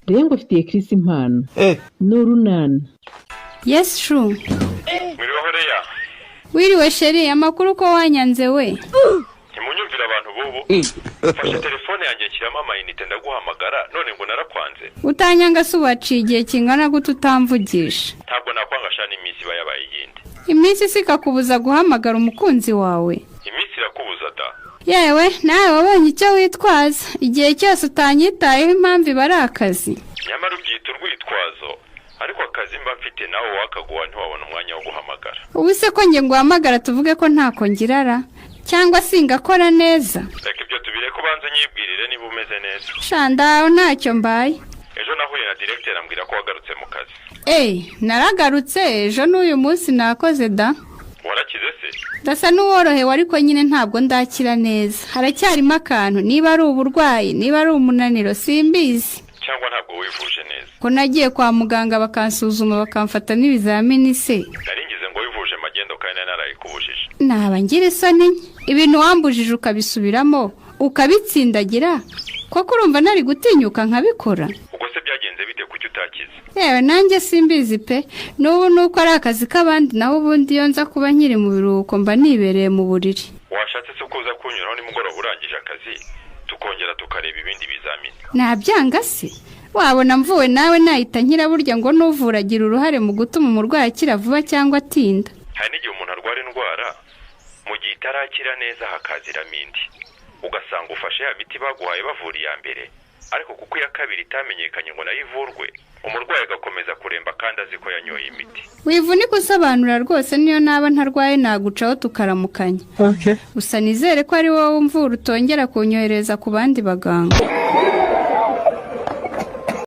Rero ngufitiye Chris impano. Ni urunana. Yes, chou. Mwiriweho, Leya. Wiriwe, chéri. Amakuru ko wanyanze we? Ntimunyumvire abantu b'ubu. Mfashe telefone yanjye, nshyiramo amayinite, ndaguhamagara, none ngo narakwanze. Utanyanga se ubaciye igihe kingana gute utamvugisha? Ntabwo nakwanga sha, n'iminsi iba yabaye iyindi. Iminsi si ikakubuza guhamagara umukunzi wawe? Iminsi irakubuza da. Yewe, nawe wabonye icyo witwaza. Igihe cyose utanyitayeho, impamvu iba ari akazi. Nyamara ubyita urwitwazo, ariko akazi mba mfite nawe wakaguha ntiwabona umwanya wo guhamagara. Ubu se ko njye nguhamagara, tuvuge ko ntako ngirara cyangwa singakora neza? Reka ibyo tubireke, ubanze unyibwirire niba umeze neza. Sha, ndaho, ntacyo mbaye. Ejo nahuye na directeur, ambwira ko wagarutse mu kazi. Eee, naragarutse ejo, n'uyu munsi nakoze da. Warakize se? Ndasa n'uworohewe, ariko nyine ntabwo ndakira neza, haracyarimo akantu. Niba ari uburwayi, niba ari umunaniro, simbizi. Cyangwa ntabwo wivuje neza? Ko nagiye kwa muganga bakansuzuma, bakamfata n'ibizamini se? Nari ngize ngo wivuje magendo kandi narayikubujije. Naba ngira isoni nke. Ibintu wambujije ukabisubiramo, ukabitsindagira koko, urumva nari gutinyuka nkabikora? Ubwo se byagenze bite? Kuki utakize? Yewe, nanjye simbizi pe. N'ubu ni uko ari akazi k'abandi, naho ubundi iyo nza kuba nkiri mu biruhuko mba nibereye mu buriri. Washatse se ko uza kunyuraho nimugoroba urangije akazi, tukongera tukareba ibindi bizamini? Nabyanga se? Wabona mvuwe nawe nahita nkira? Burya ngo n'uvura agira uruhare mu gutuma umurwayi akira vuba cyangwa atinda. Hari n'igihe umuntu arwara indwara, mu gihe itarakira neza hakaziramo indi, ugasanga ufashe ya miti baguhaye bavura iya mbere, ariko kuko iya kabiri itamenyekanye ngo nayo ivurwe, umurwayi agakomeza kuremba kandi azi ko yanyoye imiti. Wivunika usobanura rwose. Niyo naba ntarwaye nagucaho tukaramukanya. Gusa nizere ko ari wowe umvura, utongera kunyohereza ku bandi baganga.